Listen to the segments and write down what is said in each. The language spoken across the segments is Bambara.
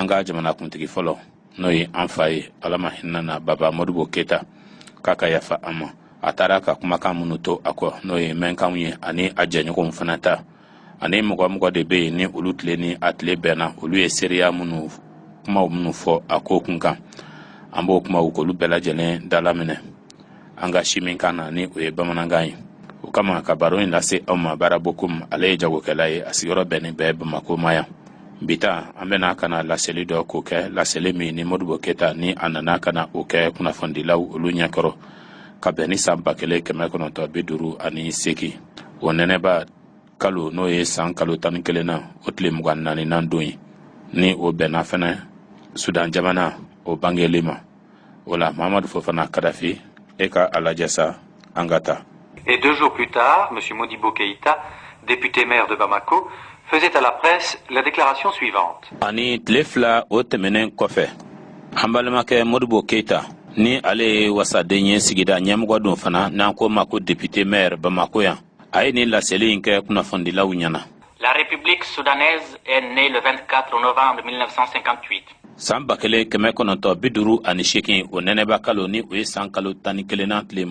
An ka jamanakuntigi fɔlɔ, n'o ye an fa ye, Ala ma hinɛ na, Baba Modibo Keyita, k'a ka yafa an ma, a taara ka kumakan minnu to a kɔ, n'o ye mɛnkanw ye, ani a jɛɲɔgɔnw fana ta, ani mɔgɔ mɔgɔ de bɛ yen ni olu tile ni a tile bɛnna, olu ye seereya minnu, kumaw minnu fɔ a ko kun kan, an b'o kumaw k'olu bɛɛ lajɛlen dalaminɛ an ka si min kan na, ni o ye bamanankan ye. O kama ka baro in lase aw ma, Baara Bokum, ale ye jagokɛla ye, a sigiyɔrɔ bɛnnen bɛ Bamako ma yan. Bi ta, an bɛna ka na laseli dɔ k'o kɛ, laseli min ni Modibo Keyita ni a nana ka na o kɛ kunnafonidilaw olu ɲɛkɔrɔ ka bɛn ni san 1958, o nɛnɛba kalo, n'o ye san kalo 11 na, o tile 24nan don ye, ni o bɛnna fɛnɛ Sudan jamana o bangeli ma. O la, Mahamadu Fofana Kadafi, e ka a lajɛ sa, an ka taa. Et 2 jours plus tard, M. Modibo Keïta, député maire de Bamako, faisait à la presse la déclaration suivante. Ani tile 2 o tɛmɛnen kɔfɛ, an balimakɛ Modibo Keyita, ni ale ye wasaden ye, sigida ɲɛmɔgɔ don fana, n'an ko ma ko député maire Bamako yan, a ye nin laseli in kɛ kunnafonidilaw ɲɛna. La République soudanaise est née le 24 novembre 1958. San 1958, o nɛnɛba kalo, ni o ye san kalo 11nan tile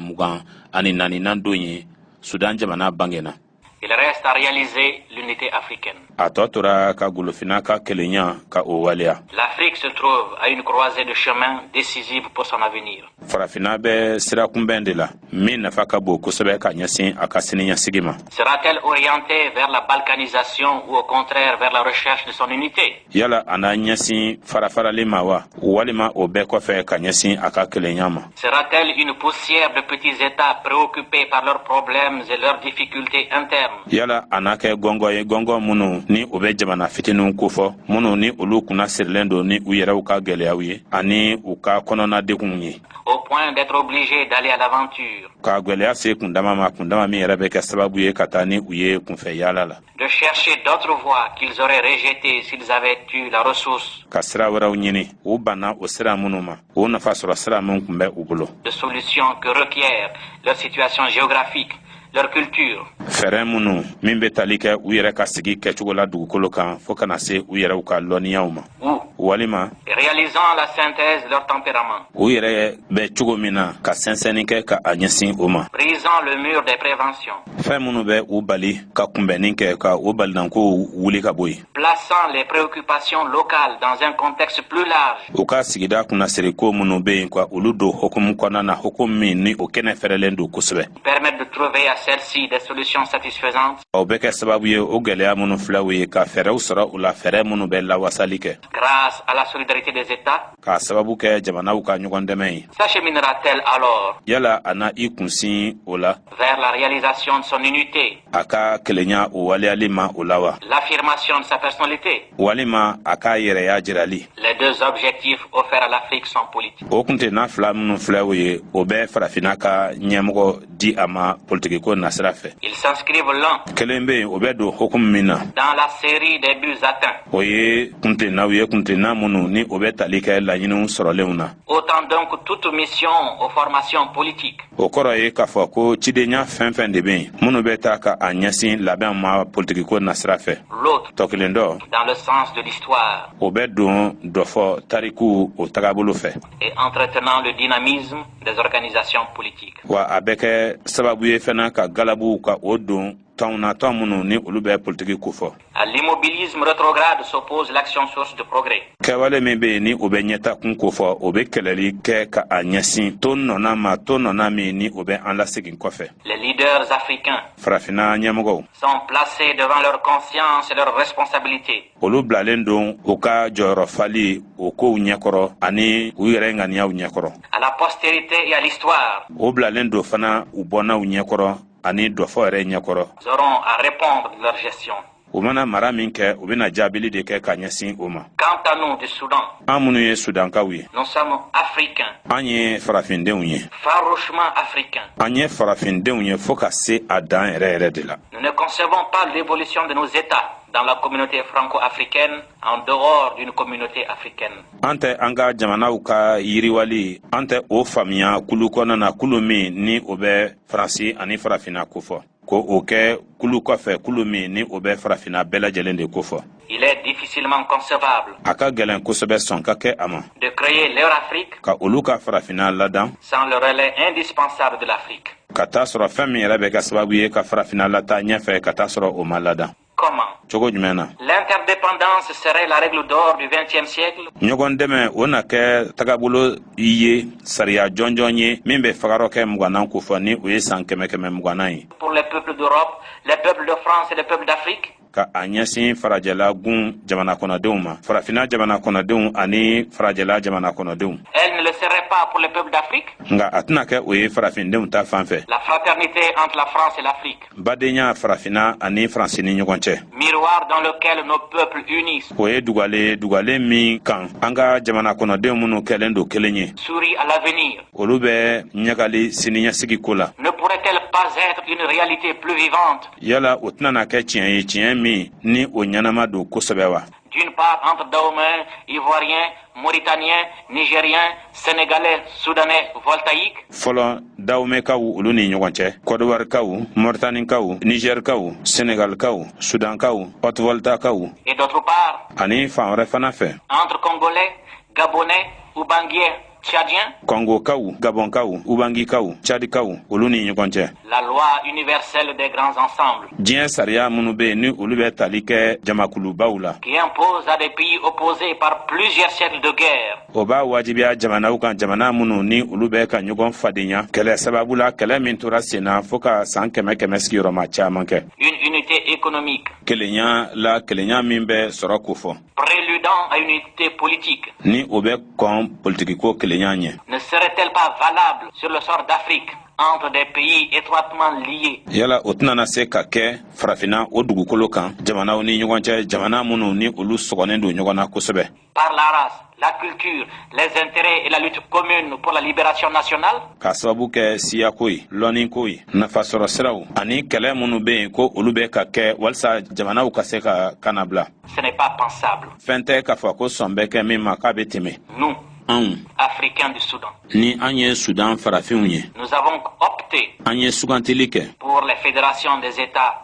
24nan don ye, Sudan jamana bangena. Il reste à réaliser l'unité africaine. A tɔ tora ka golofina ka kelenya ka o waleya. L'Afrique se trouve à une croisée de chemin décisive pour son avenir. Farafinna bɛ sirakunbɛn de la min nafa ka bon kosɛbɛ ka ɲɛsin a ka siniɲɛsigi ma. Sera-t-elle orientée vers la balkanisation ou au contraire vers la recherche de son unité? Yala a n'a ɲɛsin farafarali ma wa, walima o bɛɛ kɔfɛ ka ɲɛsin a ka kelenya ma? Sera-t-elle une poussière de petits États préoccupés par leurs problèmes et leurs difficultés internes? Yala a n'a kɛ gɔngɔ ye, gɔngɔ minnu ni o bɛ jamana fitininw kofɔ, minnu ni olu kunna sirilen don ni u yɛrɛw ka gwɛlɛyaw ye ani u ka kɔnɔna degunw ye, Au point d'être obligés d'aller à l'aventure, ka gwɛlɛya se kundama ma, kundama min yɛrɛ bɛ kɛ sababu ye ka taa ni u ye kunfɛ yaala la, de chercher d'autres voies qu'ils auraient rejetées s'ils avaient eu la ressource ka sira wɛrɛw ɲini, u banna o sira minnu ma, o nafa sɔrɔ sira min tun bɛ u bolo, de solutions que requiert leur situation géographique, leur culture, fɛɛrɛ minnu min bɛ tali kɛ u yɛrɛ ka sigi kɛcogo la dugukolo kan, fɔɔ kana se u yɛrɛw ka lɔnniyaw ma, ou walima réalisant la synthèse de leur tempérament, u yɛrɛ bɛ cogo min na, ka sɛnsɛnni kɛ ka a ɲɛsin o ma, brisant le mur des préventions, fɛn minnu bɛ u bali ka kunbɛnni kɛ, ka o balinankow wuli ka bɔ yen, plaçant les préoccupations locales dans un contexte plus large, u ka sigida kunnasiriko minnu bɛ yen, ka olu don hokumu kɔnɔna na, hokumu min ni o kɛnɛ fɛrɛlen don kosɛbɛ, permettent de trouver à celles-ci des solutions satisfaisantes O bɛ kɛ sababu ye, o gwɛlɛya minnu filɛ, o ye ka fɛɛrɛw sɔrɔ u la, fɛɛrɛ minnu bɛ lawasali kɛ, grâce à la solidarité des États, k'a sababu kɛ jamanaw ka ɲɔgɔn dɛmɛ ye. S'acheminera-t-elle alors Yala a na i kunsin o la vers la réalisation de son unité, a ka kelenya o waleyali ma o la wa, l'affirmation de sa personnalité? walima a k'a yɛrɛya jirali? Les deux objectifs offerts à l'Afrique sont politiques. O kuntenna fila minnu filɛ, o ye, o bɛ farafinna ka ɲɛmɔgɔ di a ma politikiko nasira fɛ. Ils s'inscrivent l'un Kelen bɛ yen, o bɛ don hokumu min na, dans la série des buts atteints. o ye kuntennaw ye, kuntenna minnu ni o bɛ tali kɛ laɲiniw sɔrɔlenw na. Autant donc toute mission aux formations politiques O kɔrɔ ye k'a fɔ ko cidenya fɛn fɛn de bɛ yen minnu bɛ taa ka a ɲɛsin labɛn ma politikiko nasira fɛ. L'autre Tɔ kelen dɔ, dans le sens de l'histoire o bɛ don dɔfɔ tariku o tagabolo fɛ, et entretenant le dynamisme des organisations politiques. wa a bɛ kɛ sababu ye fana ka galabuw ka o don tɔnw na, tɔn minnu ni olu bɛ politiki kofɔ. À l'immobilisme rétrograde s'oppose l'action source de progrès. Kɛwale min bɛ yen ni o bɛ ɲɛtakun kofɔ, o bɛ kɛlɛli kɛ ka a ɲɛsin to nɔna ma, to nɔna min ni o bɛ an lasegin kɔfɛ. Les leaders africains Farafinna ɲɛmɔgɔw sont placés devant leur conscience et leurs responsabilités. olu bilalen don u ka jɔyɔrɔ fali o kow ɲɛkɔrɔ ani u yɛrɛ ŋaniyaw ɲɛkɔrɔ. À la postérité et à l'histoire, O bilalen don fana u bɔnnaw ɲɛkɔrɔ ani dɔfɔ yɛrɛ ɲɛkɔrɔ. ils auront à répondre de leur gestion. U mana mara min kɛ, u bɛna jaabili de kɛ ka ɲɛsin o ma. Quant à nous du Soudan, An minnu ye Sudankaw ye, nous sommes africains, an ye farafindenw ye, farouchement africains. An ye farafindenw ye fɔɔ ka se a dan yɛrɛ yɛrɛ de la. Nous ne concevons pas l'évolution de nos États dans la communauté franco-africaine en dehors d'une communauté africaine. An tɛ an ka jamanaw ka yiriwali, an tɛ o faamuya kulu kɔnɔna na, kulu min ni o bɛ Faransi ani farafinna kofɔ. Ko o kɛ kulu kɔfɛ, kulu min ni o bɛ Farafinna bɛɛ lajɛlen de kofɔ. Il est difficilement concevable A ka gɛlɛn kosɛbɛ sɔn ka kɛ a ma de créer leur Afrique ka olu ka Farafinna ladan sans le relais indispensable de l'Afrique. ka taa sɔrɔ fɛn min yɛrɛ bɛ kɛ sababu ye ka Farafinna lataa ɲɛfɛ, ka taa sɔrɔ o ma ladan. Comment? Cogo jumɛn na? L'interdépendance serait la règle d'or du XXe siècle? Ɲɔgɔn dɛmɛ, o na kɛ tagabolo ye, sariya jɔnjɔn ye min bɛ fagarɔ kɛ 20nan kofɔ, ni o ye san 120nan ye, pour les peuples d'Europe, les peuples de France et les peuples d'Afrique? ka a ɲɛsin farajɛla gun jamana kɔnɔdenw ma, Farafinna jamana kɔnɔdenw ani farajɛla jamana kɔnɔdenw. Elle ne le serait pas pour les peuples d'Afrique? Nka a tɛna kɛ o ye farafindenw ta fan fɛ. La fraternité entre la France et l'Afrique, Badenya Farafinna ani Faransi ni ɲɔgɔn cɛ, miroir dans lequel nos peuples unis o ye dugale, dugale min kan an ka jamana kɔnɔdenw minnu kɛlen don kelen ye, sourient à l'avenir, olu bɛ ɲagali siniɲɛsigi ko la, ne pourrait-elle pas être une réalité plus vivante, yala o tɛna na kɛ tiɲɛ ye, tiɲɛ min ni o ɲɛnama don kosɛbɛ wa? d'une part entre Dahoméens, Ivoiriens, Mauritaniens, Nigériens, Sénégalais, Soudanais, Voltaïques, Fɔlɔ, Dawomekaw, olu ni ɲɔgɔn cɛ, Kɔdiwarikaw, Moritanikaw, Nizɛrikaw, Senegalikaw, Sudankaw, Haute-Voltakaw, et d'autre part ani fan wɛrɛ fana fɛ, entre Congolais, Gabonais, Oubanguiens, Tchadiens, Kɔngokaw, Gabɔnkaw, Ubangikaw, Tchadikaw, olu ni ɲɔgɔn cɛ, la loi universelle des grands ensembles diɲɛ sariya minnu bɛ yen ni olu bɛ tali kɛ jamakulubaw la, qui impose à des pays opposés par plusieurs siècles de guerre o b'a wajibiya jamanaw kan, jamana minnu ni olu bɛ ka ɲɔgɔn fadenya kɛlɛ sababu la, kɛlɛ min tora sen na fɔɔ ka san kɛmɛ kɛmɛ sigiyɔrɔma caman kɛ, une unité économique kelenya la, kelenya min bɛ sɔrɔ ko fɔ, préludant à une unité politique, ni o bɛ kɔn politikiko kelenya ɲɛ, ne serait-elle pas valable sur le sort d'Afrique entre des pays étroitement liés, yala o tɛna se ka kɛ Farafinna o dugukolo kan, jamanaw ni ɲɔgɔn cɛ, jamana minnu ni olu sɔgɔnen don ɲɔgɔn na kosɛbɛ, par la race, la culture, les intérêts et la lutte commune pour la libération nationale? K'a sababu kɛ siyako ye, lɔnniko ye, nafasɔrɔ siraw ani kɛlɛ minnu bɛ yen ko olu bɛ ka kɛ walisa jamanaw ka se ka kannabila? Ce n'est pas pensable. Fɛn tɛ k'a fɔ ko sɔn bɛ kɛ min ma k'a bɛ tɛmɛ. Nous, Anw, Africains du Soudan, ni an ye Sudan farafinw ye, nous avons opté an ye sugantili kɛ pour les fédérations des États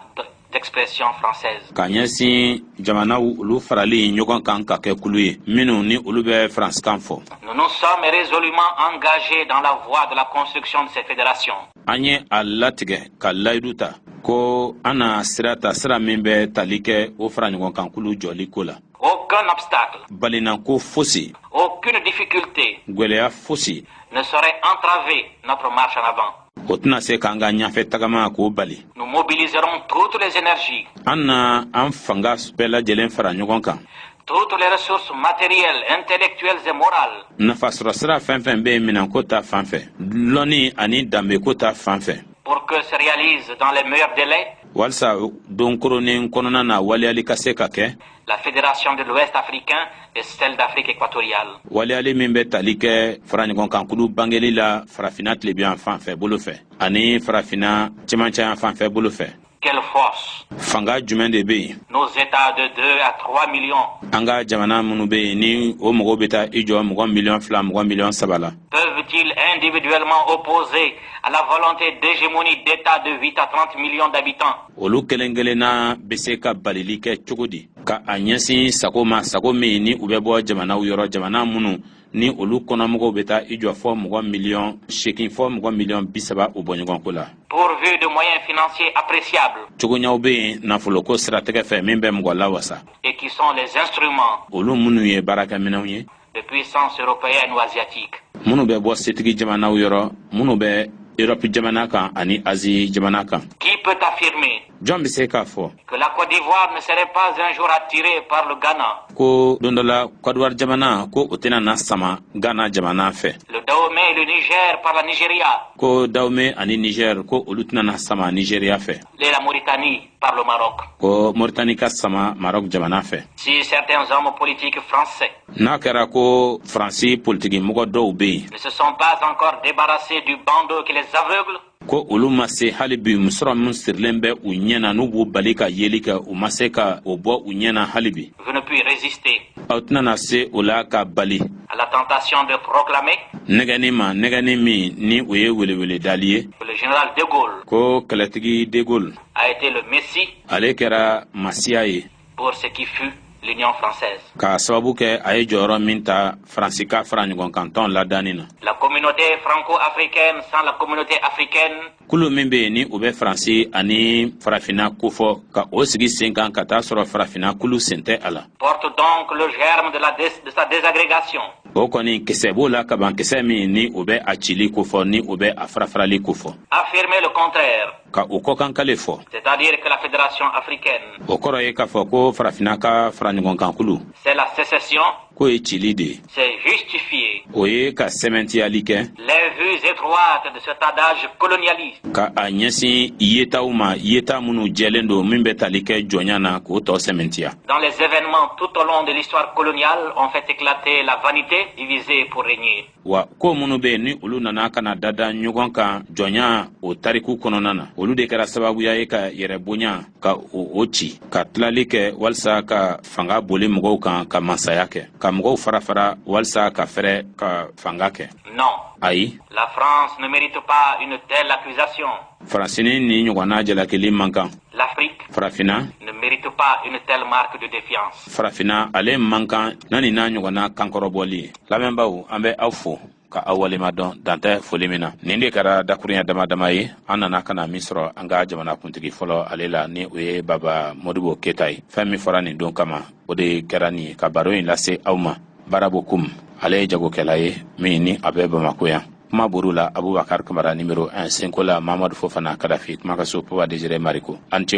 d'expression française. ka ɲɛsin jamanaw olu farali ɲɔgɔn kan ka kɛ kulu ye minnu ni olu bɛ Faransikan fɔ. Nous nous sommes résolument engagés dans la voie de la construction de ces fédérations. An ye a latigɛ ka layidu ta ko an na sira ta, sira min bɛ tali kɛ o fara ɲɔgɔn kan kulu jɔli ko la. Aucun obstacle, Balinako fosi, aucune difficulté gwɛlɛya fosi ne saurait entraver notre marche en avant. o tɛna se k'an ka ɲɛfɛ tagama k'o bali. Nous mobiliserons toutes les énergies, An na an fanga bɛɛ lajɛlen fara ɲɔgɔn kan, toutes les ressources matérielles, intellectuelles et morales nafasɔrɔ sira fɛn fɛn bɛ yen, minɛnko ta fan fɛ, lɔnni ani danbeko ta fan fɛ, pour que se réalise dans les meilleurs délais walisa don koronnen kɔnɔna na, waleyali ka se ka kɛ la fédération de l'Ouest africain et celle d'Afrique équatoriale. waleyali min bɛ tali kɛ fara ɲɔgɔn kan kulu bangeli la Farafinna tilebiyan fan fɛ bolo fɛ ani Farafinna cɛmancɛ yan fan fɛ bolo fɛ. Quelle force! Fanga jumɛn de bɛ yen? Nos États de 2 à 3 millions An ka jamana minnu bɛ yen ni o mɔgɔw bɛ taa i jɔ mɔgɔ miliyɔn 2, mɔgɔ miliyɔn 3 la, peuvent-ils individuellement opposer à la volonté d'hégémonie d'États de 8 à 30 millions d'habitants, olu kelen kelenna bɛ se ka balili kɛ cogo di ka a ɲɛsin sago ma, sago min ni u bɛ bɔ jamanaw yɔrɔ, jamana minnu ni olu kɔnɔmɔgɔw bɛ taa i jɔ fɔ mɔgɔ miliyɔn 8 fɔ mɔgɔ miliyɔn 30 o bɔɲɔgɔnko la, pourvus de moyens financiers appréciables cogoɲaw bɛ yen nafoloko siratigɛ fɛ min bɛ mɔgɔ lawasa, et qui sont les instruments olu minnu ye baarakɛminɛnw ye de puissances européennes ou asiatiques? minnu bɛ bɔ setigi jamanaw yɔrɔ, minnu bɛ Erɔpu jamana kan ani Azi jamana kan? Qui peut affirmer Jɔn bɛ se k'a fɔ que la Côte d'Ivoire ne serait pas un jour attirée par le Ghana, ko don dɔ la Kɔdiwari jamana ko o tɛna na sama Ghana jamana fɛ, le Dahomey et le Niger par la Nigeria, ko Dahomey ani Niger ko olu tɛna na sama Nigeria fɛ, et la Mauritanie par le Maroc? ko Moritani ka sama Maroc jamana fɛ? Si certains hommes politiques français N'a kɛra ko Faransi politiki mɔgɔ dɔw bɛ yen ne se sont pas encore débarrassés du bandeau qui les aveugle, ko olu ma se hali bi musɔrɔ min sirilen bɛ u ɲɛ na n'u b'u bali ka yeli kɛ, u ma se ka o bɔ u ɲɛ na hali bi, vous ne pouvez résister aw tɛna na se o la ka bali à À la tentation de proclamer Nɛgɛni ma, nɛgɛni min ni o ye welewele dali ye que le général de Gaulle ko kɛlɛtigi de Gaulle a été le messie ale kɛra masiya ye pour ce qui fut l'Union française. K'a sababu kɛ a ye jɔyɔrɔ min ta Faransi ka fara ɲɔgɔn ladanni na. La communauté franco-africaine sans la communauté africaine Kulu min bɛ yen ni o bɛ Faransi ani Farafinna kofɔ, ka o sigi sen kan ka taa sɔrɔ Farafinna kulu sen tɛ a la, porte donc le germe de sa désagrégation. o kɔni, kisɛ b'o la kaban, kisɛ min ni o bɛ a cili kofɔ, ni o bɛ a farafarali kofɔ. Affirmer le contraire, Ka o kɔkankale fɔ, c'est-à-dire que la Fédération africaine, o kɔrɔ ye k'a fɔ ko Farafinna ka fara ɲɔgɔnkankulu, c'est la sécession, k'o ye cili de ye, c'est justifier o ye ka sɛmɛntiyali kɛ les vues étroites de cet adage colonialiste ka a ɲɛsin yetaw ma, yeta minnu jɛlen don, min bɛ tali kɛ jɔnya na, k'o tɔ sɛmɛntiya. Dans les événements tout au long de l'histoire coloniale ont fait éclater la vanité, diviser pour régner. Wa ko minnu bɛ yen ni olu nana ka na dada ɲɔgɔn kan jɔnya o tariku kɔnɔna na, olu de kɛra sababuya ye ka yɛrɛ bonya ka o ci, ka tilali kɛ walisa ka fanga boli mɔgɔw kan, ka masaya kɛ, ka mɔgɔw fara fara walisa ka fɛrɛ ka fanga kɛ. Non, Ayi, la France ne mérite pas une telle accusation. Faransini ni ɲɔgɔnna jalakili man kan. L'Afrique Farafinna ne mérite pas une telle marque de défiance. Farafinna ale man kan na nin n'a ɲɔgɔnna kankɔrɔbɔli ye. Lamɛnbaw, an bɛ aw fo ka aw walima dɔn dantɛ foli min na. Nin de kɛra dakurunya dama dama ye an nana ka na min sɔrɔ an ka jamanakuntigi fɔlɔ ale la, ni o ye Baba Modibo Keyita ye. Fɛn min fɔra nin don kama, o de kɛra nin ye, ka baro in lase aw ma. Barabokum, ale ye jagokɛla ye min ni a bɛ Bamako yan. Kuma boru la, Abubakar Kamara numéro 1, senko la, Mamadu Fofana Kadafi, kuma ka so, Papa Désiré Mariko. An ce.